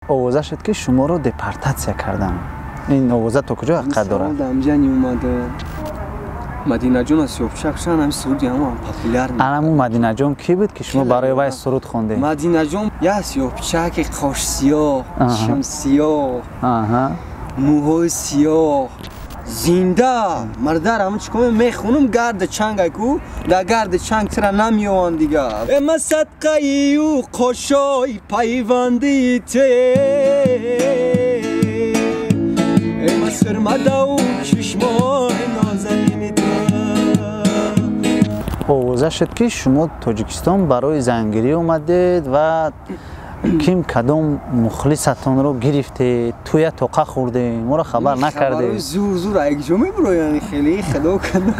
Овоза шуд, ки шуморо депортатсия карданд. Ин овоза то куҷо ҳақиқат дорад? Дамҷани омада Мадинаҷон аз Сиёҳпӯшак шан, ҳами суруди ҳама популяр. Анаму Мадинаҷон кӣ буд, ки шумо барои вай суруд хондед? Мадинаҷон як сиёҳпӯшаки қошсиёҳ, чимсиёҳ, мӯҳои сиёҳ, зинда мардар. Ҳамн чӣ кор мехонам, гарда чанг ку дар гарди чанг тира намеёванд дига. Э, ма садқаи ӯ қошои пайванди те, э, ма сирмадау чишмои нозанини те. Овоза шуд, ки шумо Тоҷикистон барои зангирӣ омадед ва ким кадом мухлисатонро гирифтед, тӯя тоқа хӯрдем, моро хабар накардед. Зур зур якҷо мебуроянд, хеле худо кана.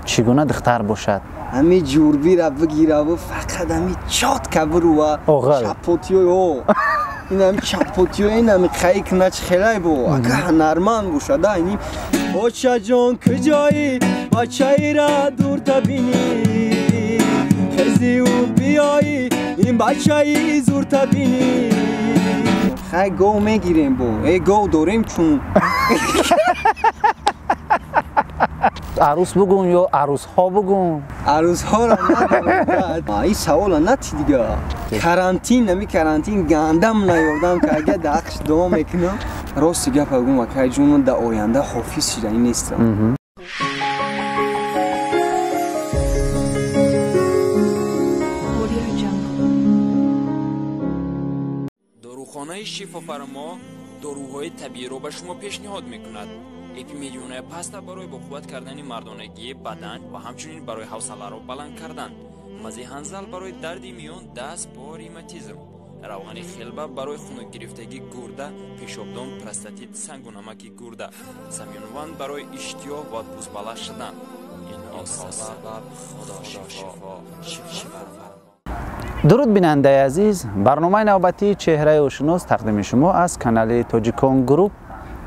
Чӣ гуна духтар бошад? Ҳами ҷурбира бигираву фақат ҳами чётко бирува. Чапотиё, ин ҳами чапотиё, ин ҳами қаи куна, чи хелай бо ака ҳунарманд бошада. Ини очаҷон, куҷоӣ, бачаира дурта бинӣ, хезиу биёӣ, ин бачаи зурта бинӣ. Хай, гов мегирем, бо э гов дорем чун. Арӯс бугун ё арӯсҳо бугун? Арӯсҳоро надорам, ин савола нати дига. Карантин, ами карантин гандам наёрдам, ки ага дар ҳаққш дуо мекунам. Рости гапа гум, акай ҷун, дар оянда ҳофиз шиданӣ нестам. Дорухонаи Шифофармо доруҳои табииро ба шумо пешниҳод мекунад: эпимедионая паста барои боқувват кардани мардонагии бадан ва ҳамчунин барои ҳавсаларо баланд кардан, мази ҳанзал барои дарди миён, даст, по, ревматизм, равғани хелба барои хунукгирифтагии гурда, пешобдон, простатит, сангу намаки гурда, самёнван барои иштиёҳ ва пӯстбаланд шудан. Инҳо сабаб худо шифо шифофармо. Дуруд, бинандаи азиз! Барномаи навбатии Чеҳраи ошинос тақдими шумо аз канали Тоҷикон Груп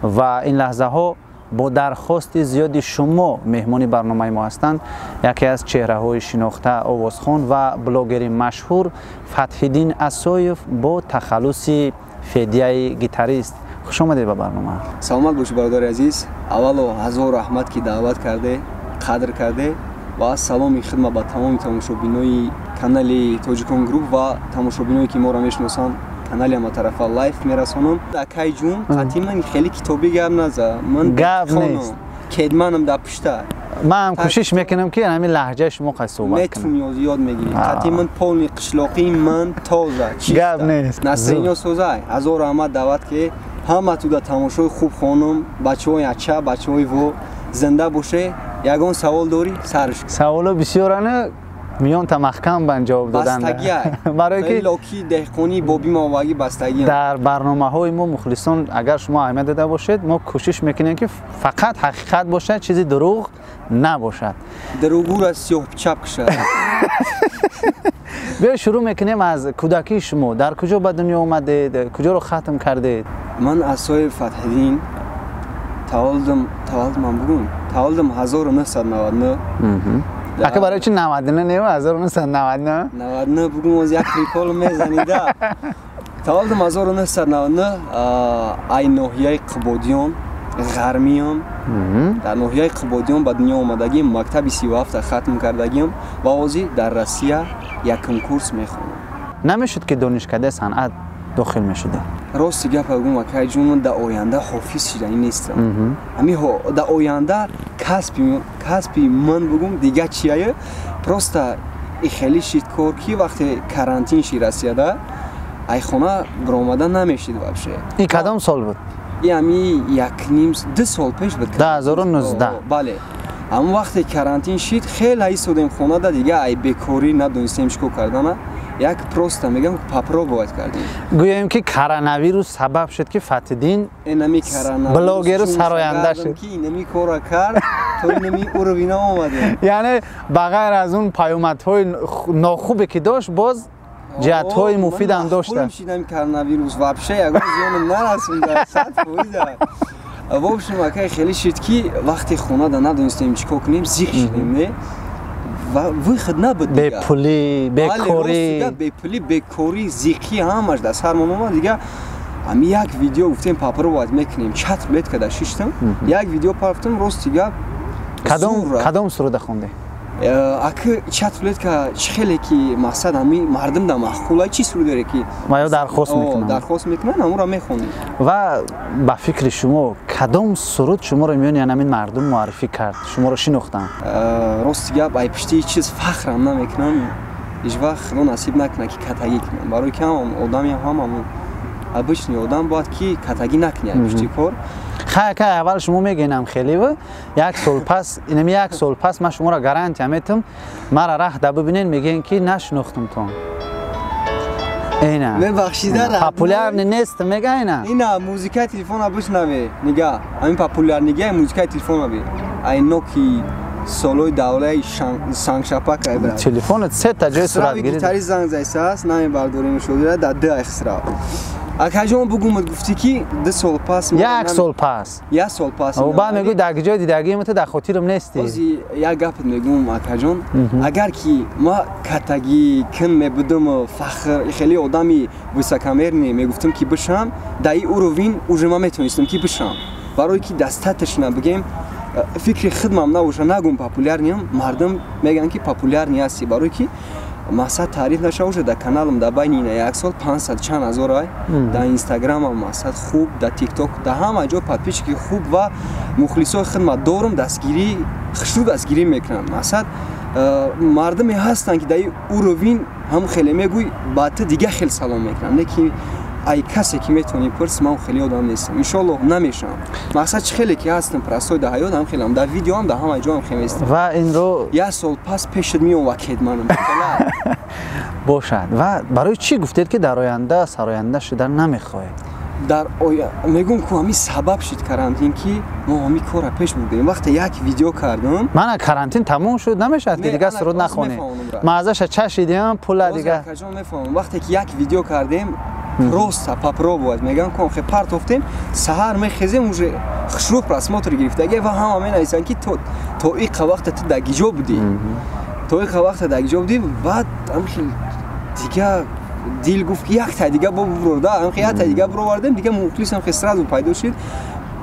ва ин лаҳзаҳо бо дархости зиёди шумо меҳмони барномаи мо ҳастанд яке аз чеҳраҳои шинохта, овозхон ва блогери машҳур Фатҳиддин Асоев бо тахаллуси Федяи гитарист. Хуш омадед ба барнома. Саломат бошӣ, бародари азиз. Аввало ҳазор раҳмат, ки даъват карде, қадр карде, ва саломи хидма ба тамоми тамошобинои канали Тоҷикон Груп ва тамошобиное, ки моро мешиносанд, канали ҳаматарафа лайф мерасонам. Акай ҷун, қатъи ман хеле китобӣ гап наза, ман гап нест, кедманам дар пушта. Ман кӯшиш мекунам, ки ҳамин лаҳҷаи шумо қай суҳбат кунам. Метунӣ, ёд мегирӣ. Қатъи ман полный қишлоқии ман тоза. Гап нест. Настроение созай. Ҳазор раҳмат даъват, ки ҳама туда тамошои хуб хонум, бачаҳои ача, бачаҳои во, зинда боше. Ягон савол дорӣ, сарш. Саволо бисёрана, миёнта маҳкам бан ҷавоб додан. Барои ки локи деҳқонии боби мовагӣ бастагӣ. Дар барномаҳои мо, мухлисон, агар шумо аҳамият дода бошед, мо кӯшиш мекунем, ки фақат ҳақиқат бошад, чизи дурӯғ набошад. Дурӯғура сиёҳчап кушад. Биё, шурӯъ мекунем аз кӯдакии шумо. Дар куҷо ба дунё омадед, куҷоро хатм кардед? Ман Асои Фатҳиддин, таваллудам, таваллудман бугум, таваллудам 1999. Ака, барои чи 99 не, 1999? 99 бугум, оз як прикол мезанида. Таваллудам 1999, ай ноҳияи Қубодиён, Ғармиён, дар ноҳияи Қубодиён ба дунё омадагим, мактаби 37-та хатм кардагим ва ҳозир дар Россия якум курс мехонам. Намешуд, ки донишкадаи санъат дохил мешудед? Рости гапа гум, акай ҷун, дар оянда ҳофиз шиданӣ нестам. Ҳами дар оянда касби ман бугум дига чияе, просто и хеле шид кор, ки вақте карантин ши Россияда, ай хона биромада намешид вообще. Ин кадом сол буд? И ҳами якним ду сол пеш буд. 2019? Бале. Ҳамон вақте карантин шид, хеле истодем хонада дига, ай бекорӣ надонистем чӣ кор кардана, як просто мегам, попробовать кардем. Гӯем, ки коронавирус сабаб шуд, ки Фатҳиддин инами коронавирус блогеру сароянда шуд. Ки инами кора кард, то инами уровень омадем. Яъне ба ғайр аз он паёмадҳои нохубе, ки дошт, боз ҷиҳатҳои муфидам дошта. Шидам коронавирус вообще ягон зиёнам нарасонда, 100%. В общем, акай, хеле шид, ки вақте хонада надонистем чӣ кор кунем, зиқ шидем, не, выход набуд. Бепулӣ, бекорӣ. Бепулӣ, бекорӣ, зиқӣ ҳамаш дар сармон омад дига. Ами як видео гуфтем попробовать мекунем, чат рулетка да шиштам, як видео парафтам, рости гап. Кадом суруда хонде? Аки чат рулетка чӣ хеле ки мақсад ҳами мардум да маъқула чӣ суруд дорe ки ва ё дархост мекунанд, дархост мекунанд, ҳамонро мехонем. Ва ба фикри шумо кадом суруд шуморо миёни ҳамин мардум муаррифӣ кард, шуморо шинохтанд? Рости гап, ай пишти чиз фахрам намекунам, ҳеҷ вақт худо насиб накунад ки катагӣ кунам, барои ки ҳамам одамиам, ҳамам обычный одам бояд ки катагӣ накунӣ ай пишти кор. Хай, кай аввал шумо мегӯенам хеле як сол пас, инами як сол пас ман шуморо гарантия метам, мара раҳда бибинен, мегӯен ки нашинохтумтон. Ина мебахшида, популярный нест, мега ина. Ина музикаи телефона бишнаве, нига ҳамин популярнигиаи музикаи телефона бе, ай ноки солои давлаи сангшапак ай брат. Телефонат сета ҷои суратгирӣ. Гитари занг зайсааст, намебардорем шудира да ду ай хисрав. Акаҷон, бугумад, гуфтӣ ки 2 сол пас, як сол пас, як сол пас. Баъд мегӯй дар ҷои дидагиам ту дар хотирам нестӣ. Ози як гапат мегӯм, акаҷон, агар ки ма катагӣ кин мебудам, фахр хеле одами высокомерный мегуфтам ки бишам, дар ин уровень уже ма метавонистам ки бишам, барое ки достаточно бигем фикри хидмам набоша, нагум популярниам, мардум мегӯянд ки популярный ҳастӣ, барое ки мақсад таъриф наша уже дар каналам дар байни ина як сол 500 чанд ҳазор ай, дар инстаграмам мақсад хуб, дар тикток, дар ҳама ҷо подписчики хуб ва мухлисои хидмат дорум, дастгирӣ хушрӯ дастгирӣ мекунанд. Мақсад мардуме ҳастанд ки дар ин уровень ҳам хеле мегӯй, ба ту дига хел салом мекунанд, не ки ай касе ки метавонӣ пурс, ман хеле одам нестам, иншоаллоҳ намешавам. Мақсад чӣ хеле ки ҳастам простой дар ҳаёт, ҳам хелам дар видеоам, дар ҳама ҷоам хел нестам. Ва инро як сол пас пешат меом ва кедманам бошад. Ва барои чӣ гуфтед ки дар оянда сароянда шудан намехоҳед? Дар мегӯм ку ҳамин сабаб шуд карантин ки мо ҳамин корро пеш бурдем. Вақте як видео кардам, мана карантин тамом шуд, намешавад ки дига суруд нахонед, маззаша чашидиам, пула дига. Акаҷон, мефаҳмам, вақте ки як видео кардем, просто попробовать мегӯям ку хе партофтем, саҳар мехезем, уже хушрӯ просмотр гирифтаги ва ҳама менависанд ки то иқа вақта ту дар гиҷо будӣ, то иқа вақта дар гиҷо будӣ. Баъд ҳамхел дига дил гуфт ки якта дига бо бурда, ҳамхел якта дига буровардем, дига мухлисам хе сразу пайдо шуд.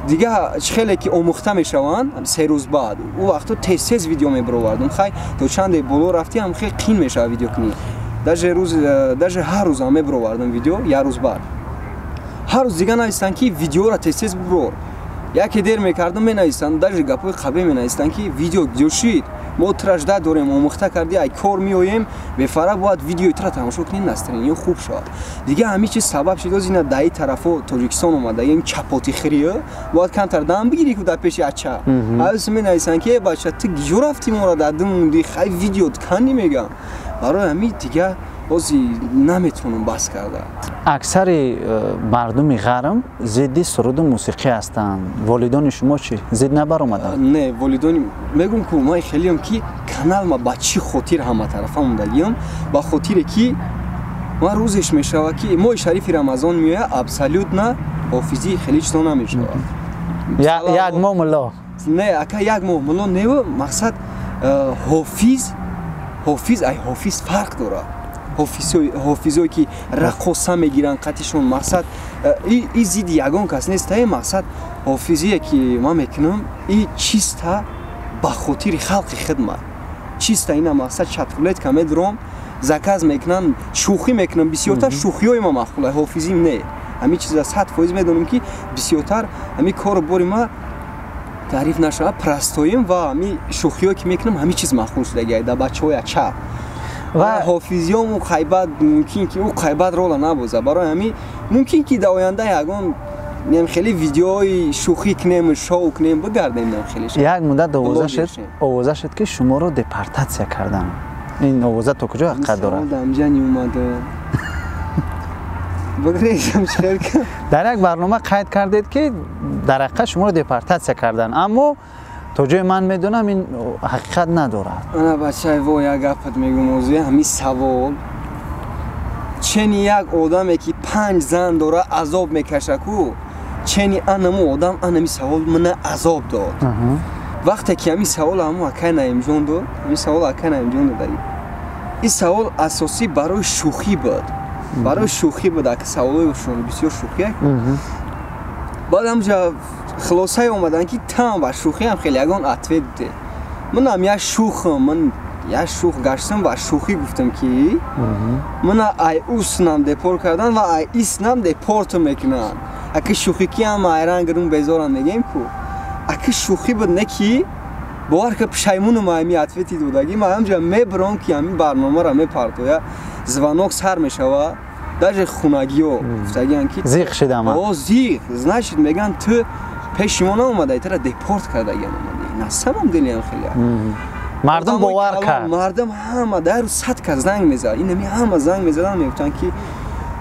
Дига чӣ хеле ки омӯхта мешаванд 3 рӯз баъд, ӯ вақто тез тез видео мебуровардум. Хай, то чанде боло рафтӣ, ҳамхел қин мешавад видео кунӣ. Даже рӯз, даже ҳар рӯзам мебуровардам видео, як рӯз баъд ҳар рӯз дига нависанд ки видеоро тез тез бурор. Яке дер мекардам, менависанд, даже гапҳои қабе менависанд ки видео ҷо шид, мо тура жда дорем, омӯхта кардӣ, ай кор меоем, бефара бояд видеои тура тамошо кунем, настроение хуб шавад. Дига ҳамин чиз сабаб шид оз ина даи тарафо Тоҷикистон омада, ин чапотихирӣ бояд камтар дам бигирӣ ку дар пеши ача. Ҳавс менависанд ки э бача, ту гиҷо рафтӣ, моро дар ду монди, хай видео канди мегӯям. Барои ҳамин дига ози наметавонам бас карда. Аксари мардуми ғарм зидди суруду мусиқӣ ҳастанд. Волидони шумо чӣ, зид набаромаданд? Не, волидони мегӯм ку ман хелиам ки каналма ба чӣ хотир ҳаматарафа мондагиам, ба хотире ки ман рӯзеш мешавад ки моҳи шарифи Рамазон меояд, абсолютно ҳофизӣ хеле чизо намешавад. Як моҳ мулло? Не, ака, як моҳ мулло не, мақсад ҳофиз, ҳофиз ай ҳофиз фарқ дорад. Ҳофизое ки раққоса мегиранд қатишон, мақсад и зидди ягон кас нест, та мақсад ҳофизие ки ман мекунам и чиста ба хотири халқи хидмат, чиста ина мақсад чатрулетка медуром, заказ мекунам, шӯхӣ мекунам, бисёртар шӯхиҳои ма маъқула, ҳофизим не. Ҳамин чиза 100% медонам ки бисёртар ҳамин кору бори ма таъриф нашавад, простоим ва ҳамин шӯхиҳое ки мекунам, ҳамин чиз маъқул шудагиай дар бачаҳои ача ва ҳофизиём. Ӯ қайбат мумкин ки ӯ қайбат рола набозад, барои ҳамин мумкин ки дар оянда ягон нем хеле видеои шӯхӣ кунем, шоу кунем, бигардем нем хеле. Як муддат овоза шуд ки шуморо депортатсия карданд. Ин овоза то куҷо ҳақиқат дорад? Дамҷани омада. Бигрезам чикор. Дар як барнома қайд кардед ки дар ҳақиқат шуморо депортатсия карданд, аммо то ҷое ман медонам, ин ҳақиқат надорад. Ана бачаи во, як гапат мегӯм, озуя ҳамин савол чени як одаме ки 5 зан дора азоб мекаша ку, чени анаму одам анами савол мана азоб дод. Вақте ки ҳамин савол ҳаму акай Наимҷон дод, ҳамин савол акай Наимҷон дод, ин савол асосӣ барои шӯхӣ буд. Барои шӯхӣ буд, ака саволои шон бисёр шӯхӣ. Баъд ҳамҷа хулосае омадан ки там ба шӯхиам хеле ягон ответ буде. Манам як шӯхам, ман як шӯх гаштам ва шӯхӣ гуфтам ки мана ай уснам депорт кардан ва ай иснам депорт мекунанд. Ака шӯхӣ ки ҳама айран гирум безорам мегем ку. Ака шӯхӣ буд не ки бовар ка пушаймонам ами ответи додагӣ. Ман ҳамҷа мебиром ки ҳамин барномаро мепартоя, звонок сар мешава, даже хунагиё гуфтагиан ки зиқ шидам. О, зиқ, значит меган ту пеши мо наомадаи, тара депорт кардагиан омадаи. На самом деле ам хеле мардум бовар кард. Мардум ҳама дар сад кас занг мезад, инами ҳама занг мезаданд, мегуфтанд ки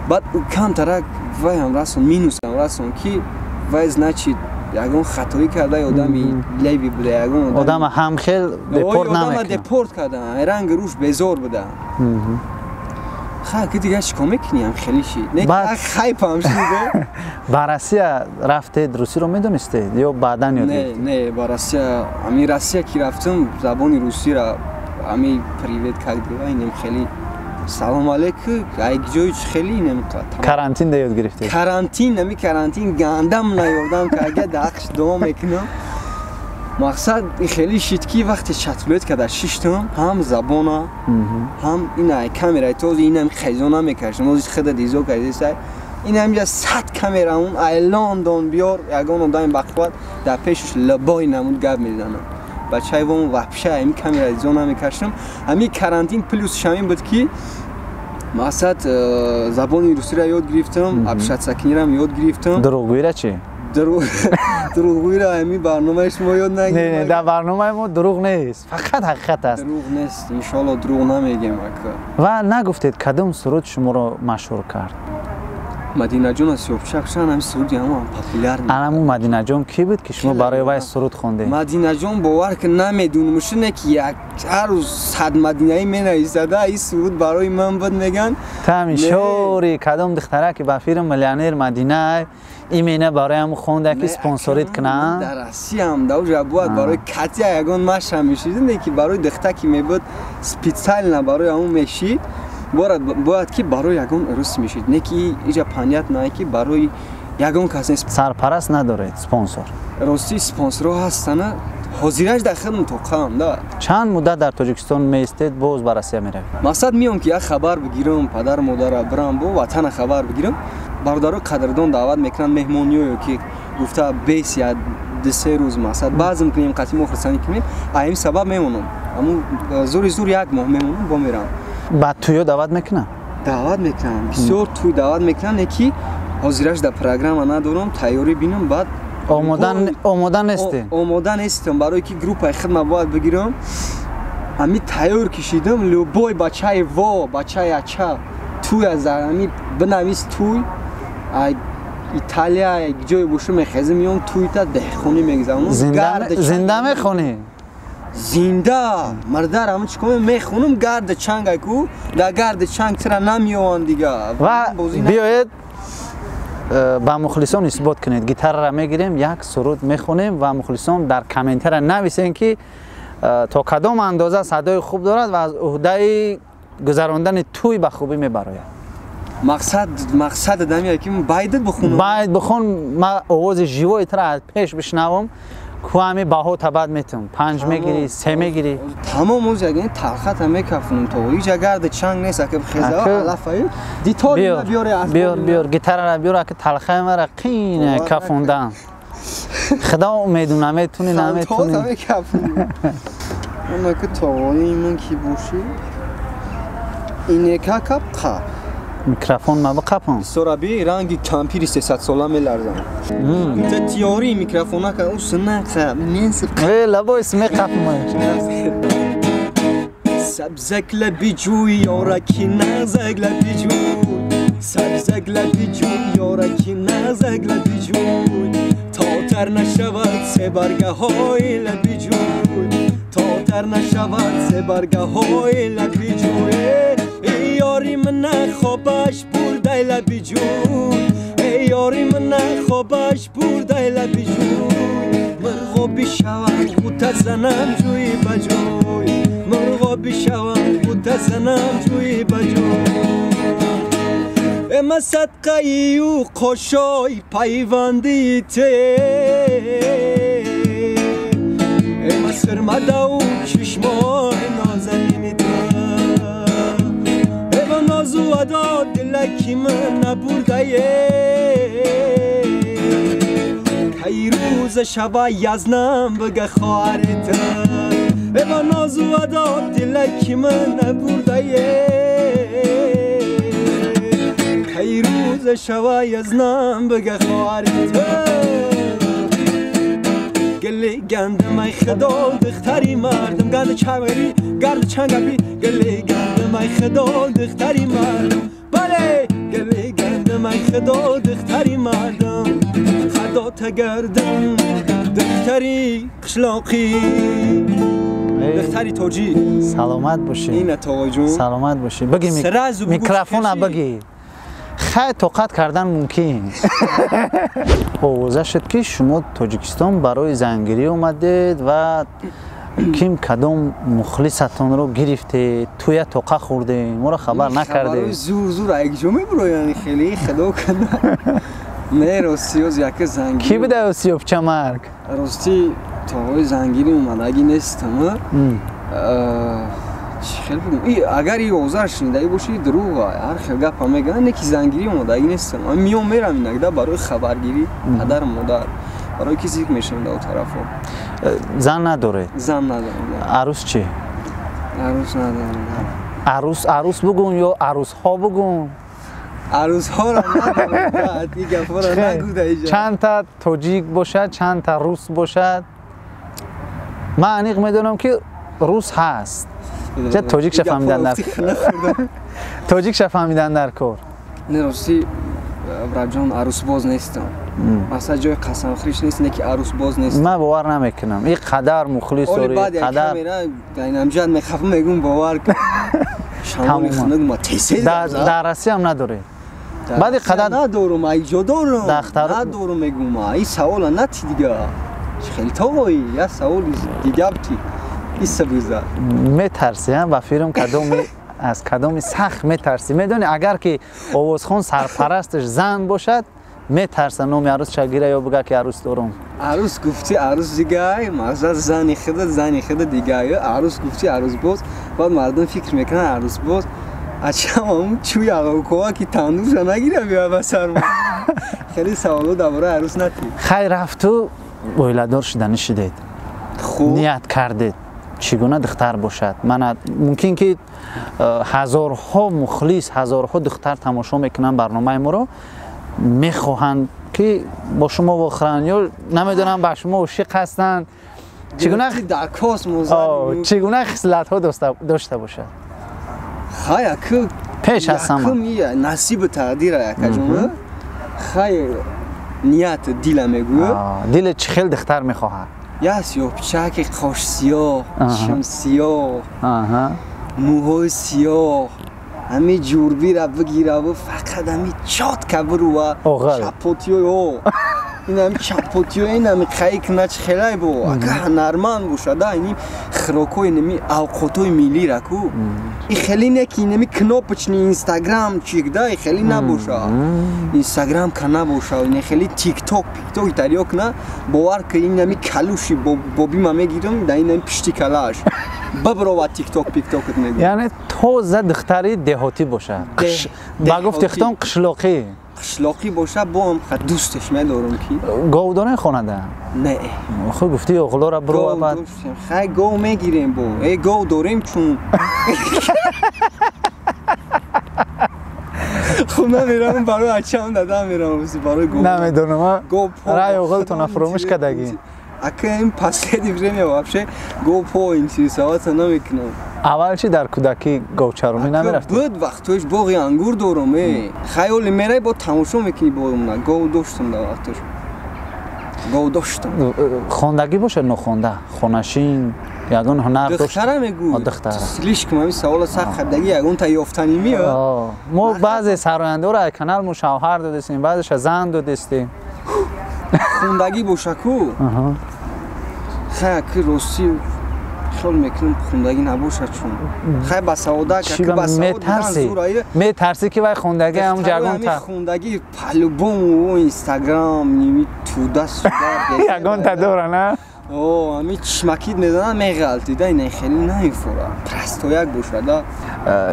баъд камтарак вайам расон, минусам расон ки вай значит ягон хатоӣ карда, одами левый буда, ягон одама ҳамхел депорт намекунад. Депорт кардан, ранги руш безор буда. Ха, ки дига чикор мекунӣ, ам хеле шид. Не, хайпам шид. Ба Россия рафтед, русиро медонистед ё баъдан ёд гирифтед? Не, не, ба Россия, ами Россия ки рафтам, забони русиро ами привет, как дела, инем хеле салом алейкум, ай ҷои хеле инем. Карантин да ёд гирифтед? Карантин, ами карантин гандам наёрдам, ки агар дақш дуо мекунам. Мақсад хеле шид ки вақте чатрулет карда шиштам, ҳам забона, ҳам ина камераи този инам хезо намекашам, ози худа дизо кардесай. Ин ҳамҷа сад камера он ай Лондон биёр, ягон одами бақувват дар пешаш лабои намуд гап мезанам. Бачаи вон вообще ами камера дизо намекашам. Ами карантин плюс шамин буд ки мақсад забони русиро ёд гирифтам, общаться кунирам ёд гирифтам. Дурӯғгӯира чӣ? Дурӯғгӯира ами барномаи шумо ёд нагирифтам. Не, дар барномаи мо дурӯғ нест, фақат ҳақиқат аст. Дурӯғ нест, иншоалло дурӯғ намегем ака. Ва нагуфтед кадом суруд шуморо машҳур кард? Мадинаҷон аз Сиёбчак шан, ҳами суруди ҳама популяр. Анаму Мадинаҷон кӣ буд ки шумо барои вай суруд хондед? Мадинаҷон бовар ки намедунам, шуне ки як ҳар рӯз сад мадинаӣ менависада, ин суруд барои ман буд меган. Тами шори кадом духтара ки ба филм миллионер Мадина имена барои ҳаму хонда ки спонсорит кунанд? Дар Россиям да уже бояд барои катя ягон маша мешид, не ки барои духта ки мебуд специально барои ҳаму мешид. Бояд ки барои ягон рус мешид, не ки иҷа понятно ки барои ягон кас нест. Сарпараст надоред, спонсор? Рости спонсорҳо ҳастанд, ҳозираш дар хидм тоқам да. Чанд муддат дар Тоҷикистон меистед, боз ба Россия меравед? Мақсад меом ки як хабар бигирам, падару модара бирам, бо ватана хабар бигирам. Бародаро қадрдон даъват мекунанд меҳмониё ки гуфта бес я ду-се рӯз мақсад баъзм кунем, қатъи мо хурсандӣ кунем, аим сабаб мемонам. Аму зури зур як моҳ мемонам, бо мерам. Ба тӯё даъват мекунанд? Даъват мекунанд, бисёр тӯй даъват мекунанд, не ки ҳозираш дар программа надорам, тайёрӣ бинам, баъд омода нестед? Омода нестам, барое ки группаи хидма бояд бигирам. Ами тайёр кишидам, любой бачаи во, бачаи ача, тӯй аз ами бинавис тӯй, ай Италия ҷое боша мехезам, меом тӯйта деҳқонӣ мегзаронам. Зинда мехонӣ? Зинда мардар ҳама чӣ кор мехонам, гарда чанг ку, дар гарда чанг тира намеёванд дига. Ва биёед ба мухлисон исбот кунед, гитараро мегирем, як суруд мехонем ва мухлисон дар комментария нависен ки то кадом андоза садои хуб дорад ва аз уҳдаи гузарондани тӯй ба хубӣ мебарояд. Мақсад дамия ки байд бихонам. Байд бихон, ман овози живои тира аз пеш бишнавам. Ку ҳами баҳо табад метум, 5 мегирӣ, 3 мегирӣ. Тамом оз ягин талхата мекафунам то. Иҷа гарда чанг нест, ака хезава алафаю. Дитор биёре аз. Биёр, биёр, гитарара биёр, ака талхаи мара қин кафундан. Худо медуна, метуни, наметуни. Халтота мекафунам. Онака тоғои ман ки боши. Инека кап қап. Микрофон ма бақапам. Сораби ранги кампири 300 сола меларзам. Та теории микрофона ка усна қа нес. Э лабой сме қапма. Сабзак лаби ҷӯй ёра ки назак лаби ҷӯй. Сабзак лаби ҷӯй ёра ки назак лаби ҷӯй. То тар нашавад се баргаҳои лаби ҷӯй. То тар нашавад се баргаҳои лаби ҷӯй. Эй ёри ман хобаш бурдай лаби ҷӯй. Эй ёри ман хобаш бурдай лаби ҷӯй. Мурғо бишавам ғута занам ҷӯй ба ҷӯй. Мурғо бишавам ғута занам ҷӯй ба ҷӯй. Ема садқаи ӯ қошой пайванди те Ема сирмадау чишмои нозанини те Ема нозу адо дилаки ман набурдае Кай рӯза шава язнам бига хоҳари те Ема нозу адо дилаки ман набурдае Кай рӯза шава язнам бига хоҳари те Гли гандамай худо духтари мардум ганди чангапи гарди чангапи Гли гандамай худо духтари мардум бале Гли гандамай худо духтари мардум худо тагардам духтари қишлоқӣ духтари тоҷик. Саломат бошӣ. Ина тоҷун. Саломат бошӣ. Баги микрофона баги. Хай тоқат кардан мумкин. Овоза шуд ки шумо Тоҷикистон барои зангирӣ омадед ва ким кадом мухлисатонро гирифтед, туя тоқа хӯрдем, моро хабар накардед. Зур зур айгҷо мебурояни хеле худо када. Не ростиёз яке зангирӣ. Ки буда сиёбчамарг? Рости тоғои зангирӣ омадагӣ нестам. Чӣ хел бигӯм? Агар и овозаро шунидагӣ бошӣ дурӯға, ҳар хел гапа мегӯянд, не ки зангирӣ омадагӣ нестам. Ман миём мерам инагда барои хабаргирӣ падару модар, барои ки зикр мешавем дар тарафҳо. Зан надоред? Зан надорам. Арӯс чӣ? Арӯс надорам. Арӯс арӯс бигӯм ё арӯсҳо бигӯм? Арӯсҳоро надорам. Ин гапҳоро нагӯ дар инҷа. Чанд та тоҷик бошад, чанд та рус бошад? Ман аниқ медонам ки рус ҳаст. Ча тоҷикша фаҳмидан дар тоҷикша фаҳмидан дар кор. Не рости Раҷон арӯсбоз нестам. Масалан ҷои қасамхӯриш нест, не ки арӯсбоз нестам. Ман бовар намекунам. Ин қадар мухлис дорӣ, қадар инамҷад мехафам мегӯм бовар кун. Шамоли хунук ма тесез. Дар Россия ҳам надорӣ. Баъди қадар надорум, айҷо дорум. Надорум мегӯм. Ин савола нати дига. Хеле тоғоӣ, як саволи дига бти. Иса биза. Метарсӣ, ба фирм кадоми аз кадоми сахт метарсӣ. Медонӣ агар ки овозхон сарпарасташ зан бошад, метарса номи арӯсша гира ё бига ки арӯс дорум. Арӯс гуфти арӯс дигай, мақсад зани худа дигай. Арӯс гуфти арӯсбоз, баъд мардум фикр мекунанд арӯсбоз. Ачам ҳамун чӯи ағокова ки тандурша нагира биёяд ба сарма. Хеле саволо дар бораи арӯс натӣ. Хайр рафту оиладор шуданӣ шидед. Ният кардед. Чӣ гуна духтар бошад? Мана мумкин ки ҳазорҳо мухлис, ҳазорҳо духтар тамошо мекунанд барномаи моро, мехоҳанд ки бо шумо вохӯранд ё намедонам ба шумо ошиқ ҳастанд. Чӣ гуна хислатҳо дошта бошад? Хай аку пеш аз ҳама насибу тақдира якаҷон. Хай ният дила мегӯяд. Диле чӣ хел духтар мехоҳад? Я сиёҳпичаки қошсиёҳ, чишмсиёҳ, мӯҳои сиёҳ, ҳами ҷурбира бигираву фақат ҳами чотка бирува чапотиё. Ин ҳами чапотиё, ин ҳами қайк нач хелай бо. Ака ҳунарманд бошада, ини хирокҳои инами авқотҳои миллира ку. И хеле не ки инами кнопочни инстаграм чик да, и хеле набоша. Инстаграм ка набоша, ин хеле тикток, пикток италиё кна, бовар ки ин ҳами калуши бобима мегирам, да ин ҳами пишти калаш. Биброва тикток, пиктокат мегӯям. Яъне тоза духтари деҳотӣ бошад. Ба гуфти худтон қишлоқӣ. Қишлоқӣ боша, бо ҳам дӯстеш медорам ки. Гов дорем хонада? Не. Хуб гуфтӣ оғлора бирова баъд. Хай гов мегирем бо. Э гов дорем чун. Хуб намерам барои ачам дадам мерам барои гов. Намедонам. Рай оғлтона фуромӯш кардагӣ. Ака ин последнее время вообще гов по интересоваться намекунам. Аввал чи дар кӯдакӣ говчаронӣ намерафтӣ? Буд вақтош боғи ангур дорам, хаёли мерай бо тамошо мекунӣ боғимна. Гов доштам дар вақтош. Гов доштам. Хондагӣ бошад нохонда? Хонашин, ягон ҳунар дошт? Духтара мегӯ. Духтара. Слишком ҳамин савола сахт кардагӣ, ягон та ёфтанӣ меояд. Мо баъзе сарояндаҳоро аз канал мо шавҳар додистем, баъзеша зан додистем. Хондагӣ боша ку? Хай ки ростӣ Хел мекунам хундагӣ набошад чун. Хай ба савода ки ба савод метарсӣ ки вай хундагӣ ҳам ҷагон та. Хундагӣ по-любому Инстаграм ними туда сюда ягон та дора на? О, ами чишмакид мезанам меғалтида, ина хеле намефура. Простояк бошад.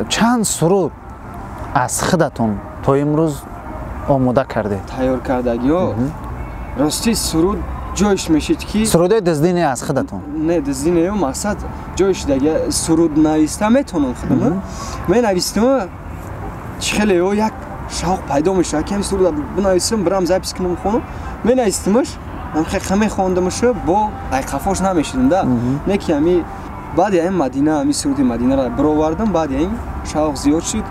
Чанд суруд аз худатон то имрӯз омода кардед? Тайёр кардагиҳо? Рости суруд ҷойш мешид ки сурудои дуздӣ не аз худатон? Не, дуздӣ не, мақсад ҷойш даги суруд нависта метавонам худам. Менавистам, чӣ хеле ё як шавқ пайдо мешавад ки ҳамин суруда бинависам, бирам запис кунам, хонам. Менавистамаш, ҳам мехондамаш, бо айқафош намешидам да. Не ки ҳами баъди ҳамин Мадина, ҳамин суруди Мадинаро бировардам, баъди ҳамин шавқ зиёд шуд.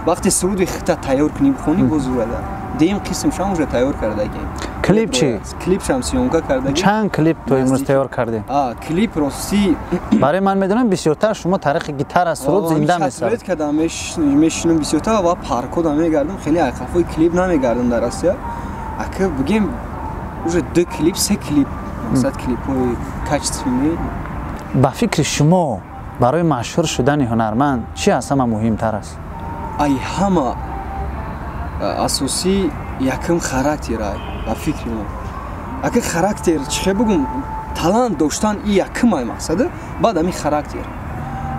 Вақте суруди хита тайёр кунӣ бихонӣ, боз зурада. Дуюм қисмшам уже тайёр кардагем. Клип чӣ? Клипшам съёмка кардагем. Чанд клип то имрӯз тайёр кардем? Клип рости барои ман медонам бисёртар шумо таърихи гитара суруд зинда месаред. Кардам, мешинам бисёртар ва паркода мегардам, хеле айқафои клип намегардам дар Россия. Ака бигем уже 2 клип, 3 клип, мақсад клипҳои качественный. Ба фикри шумо барои машҳур шудани ҳунарманд чӣ аз ҳама муҳимтар аст? Ай ҳама асосӣ якум характер ай ба фикри ман. Ака характер чӣ хел бигум, талант доштан и якум ай мақсада, баъд ами характер.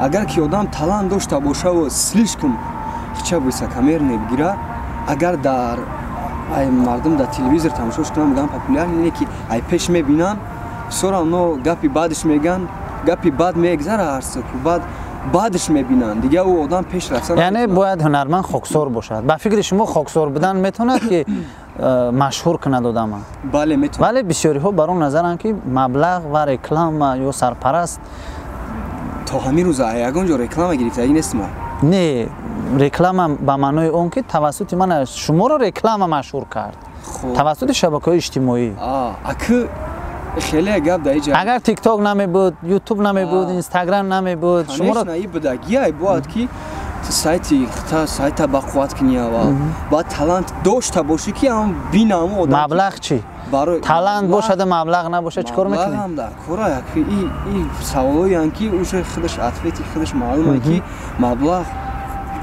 Агар ки одам талант дошта бошаву слишком хича высокомерный бигира, агар дар ай мардум дар телевизор тамошош кунанд, мегӯянд популярный, не ки ай пеш мебинанд, всё равно гапи бадш мегӯянд, гапи бад мегзара ҳар суку, баъд баъдш мебинанд, дигар ӯ одам пеш рафта. Яъне бояд ҳунарманд хоксор бошад. Ба фикри шумо хоксор будан метавонад ки машҳур кунад одама? Бале, метавонад. Вале бисёриҳо бар он назаранд ки маблағ ва реклама ё сарпараст. То ҳамин рӯза ягон ҷо реклама гирифтагӣ нестам. Не, реклама ба маънои он ки тавассути ман шуморо реклама машҳур кард. Тавассути шабакаҳои иҷтимоӣ. Аки хеле гап дар иҷа. Агар TikTok намебуд, YouTube намебуд, Instagram намебуд, шуморо конечно, и будагӣ ай бояд ки сайти хита сайта ба қувват кунӣ аввал. Баъд талант дошта бошӣ ки ҳам бинам одам. Маблағ чӣ? Талант бошад, маблағ набошад, чӣ кор мекунӣ? Маблағ ҳам дар кора як и саволоянд ки уже худаш ответи худаш маълум ки маблағ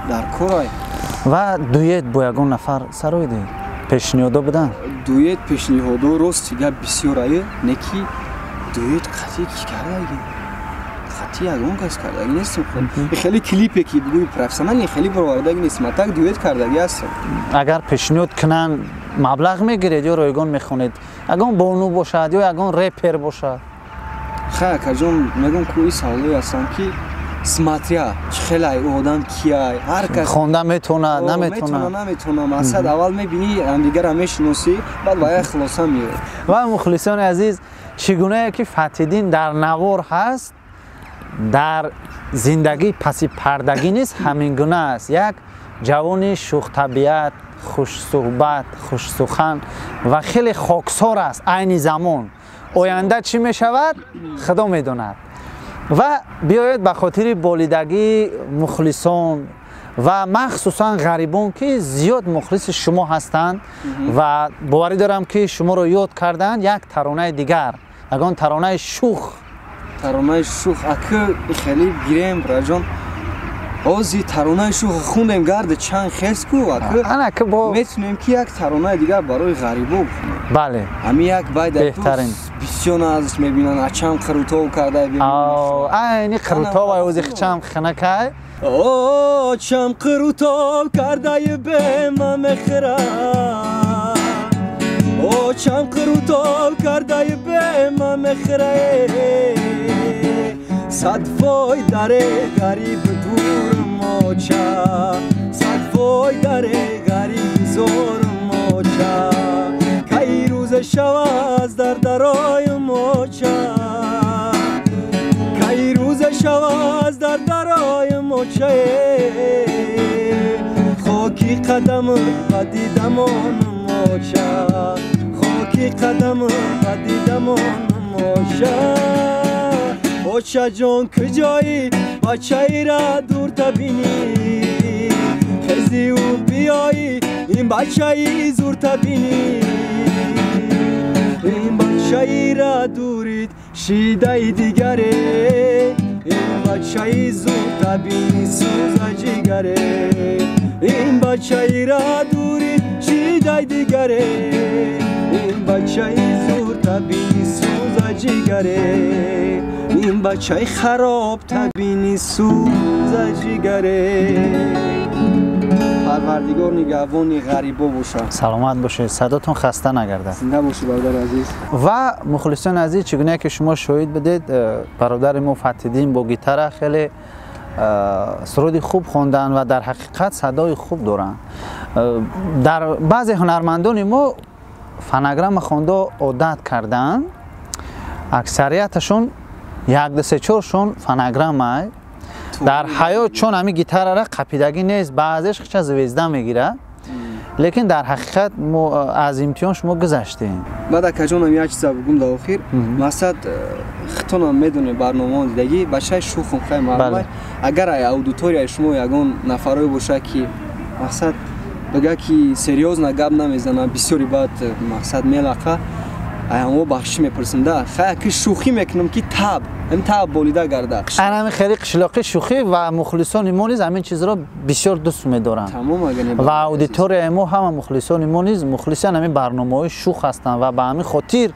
дар кора. Ва дуэт бо ягон нафар сароидед? Пешниҳодо буданд? Дуэт пешниҳодо рости гап бисёр ае, не ки дуэт қатъи ки кардаги? Қатъи ягон кас кардаги нестам. Хеле клипе ки бигӯи профессионалӣ хеле баровардаги нестам, а так дуэт кардаги ҳастам. Агар пешниҳод кунанд, маблағ мегиред ё ройгон мехонед? Ягон бону бошад ё ягон репер бошад? Хай, акаҷон, мегӯм ку ин саволое ҳастанд ки смотря чӣ хеле ай одам кияй, ҳар кас хонда метавонад, наметавонад. Наметавонад, мақсад аввал мебинӣ, ҳамдигарро мешиносӣ, баъд ба як хулоса меояд. Ва мухлисони азиз, чӣ гунае ки Фатҳиддин дар навор ҳаст, дар зиндагӣ паси пардагӣ низ ҳамин гуна аст. Як ҷавони шӯхтабиат, хушсуҳбат, хушсухан ва хеле хоксор аст айни замон. Оянда чӣ мешавад, Худо медонад. Ва биёед ба хотири болидагии мухлисон ва махсусан ғарибон ки зиёд мухлиси шумо ҳастанд ва боварӣ дорам ки шуморо ёд карданд, як таронаи дигар, ягон таронаи шух. Таронаи шух аки хеле гирем, браҷон. Ози таронаи шух хондем, гарда чанд хес ку аки. Ана ки бо метунем ки як таронаи дигар барои ғарибо бихонем. Бале. Ҳами як байд беҳтарин. Бисёр назш мебинанд, ачам қирутов карда бибинанд. Айни қирутов ай ози хичам хинакай. Очам қирутов кардаи бема мехӯрад. Очам қирутов кардаи бема мехӯрад. Сад вой даре ғариб дур моча, сад вой даре ғариб зор моча. Кай рӯзе шаваз дар дарои моча, кай рӯзе шаваз дар дарои моча. Хоки қадам ба дидамон моча, хоки қадам ба дидамон моча. Оча ҷон куҷоӣ, бачаира дурта бинӣ, хези ӯ биёӣ, ин бачаи зурта бинӣ. Ин бачаира дурид шидаи дигаре, Бачаи зудтабини сӯза ҷигаре, ин бачаира дури чидай дигаре, ин бачаи зудтабини сӯза ҷигаре, ин бачаи хароб табини сӯза ҷигаре. Парвардигор нигаҳбони ғарибо бошад. Саломат бошед, садотон хаста нагардад. Зинда бошед, бародари азиз. Ва мухлисони азиз, чӣ гуна ки шумо шоҳид будед, бародари мо Фатҳиддин бо гитара хеле суруди хуб хонданд ва дар ҳақиқат садои хуб доранд. Дар баъзе ҳунармандони мо фонограмма хонда одат кардаанд, аксарияташон як ду се чоршон фонограмма. Дар ҳаёт чун ҳамин гитарара қапидагӣ нест, баъзеш хича звезда мегирад, лекин дар ҳақиқат мо аз имтиҳон шумо гузаштем. Баъд акаҷонам як чиза бугум дар охир, мақсад хитонам медонем барномаон дидагӣ, бачаи шухум хай маълумай. Агар ай аудиторияи шумо ягон нафарое бошад, ки мақсад бигӯяд, ки серьёзно гап намезанад, бисёри баъд мақсад мелақа, ай ҳамо бахшиш мепурсам да, хай аки шӯхӣ мекунам, ки таб ҳам таб болида гарда. Ана ҳамин хеле қишлоқӣ шӯхӣ, ва мухлисони мо низ ҳамин чизро бисёр дӯст медоранд. Тамом, агар не. Ва аудиторияи мо ҳама мухлисони мо низ мухлиси ҳамин барномаҳои шӯх ҳастанд ва ба ҳамин хотир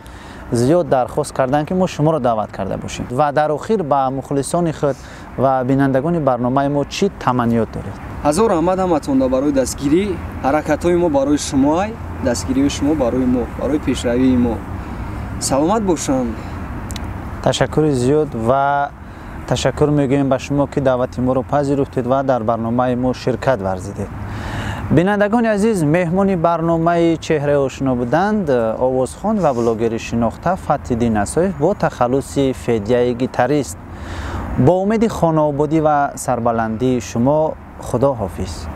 зиёд дархост карданд, ки мо шуморо даъват карда бошем. Ва дар охир ба мухлисони худ ва бинандагони барномаи мо чӣ таманниёт доред? Ҳазор раҳмат ҳаматонда барои дастгирӣ. Ҳаракатҳои мо барои шумоай, дастгириҳои шумо барои мо, барои пешравии мо. Саломат бошанд. Ташаккури зиёд ва ташаккур мегӯем ба шумо, ки даъвати моро пазируфтед ва дар барномаи мо ширкат варзидед. Бинандагони азиз, меҳмони барномаи Чеҳраи ошно буданд овозхон ва блогери шинохта Фатҳиддин Асоев бо тахаллуси Федяи гитарист. Бо умеди хонаободӣ ва сарбаландии шумо, худо ҳофиз.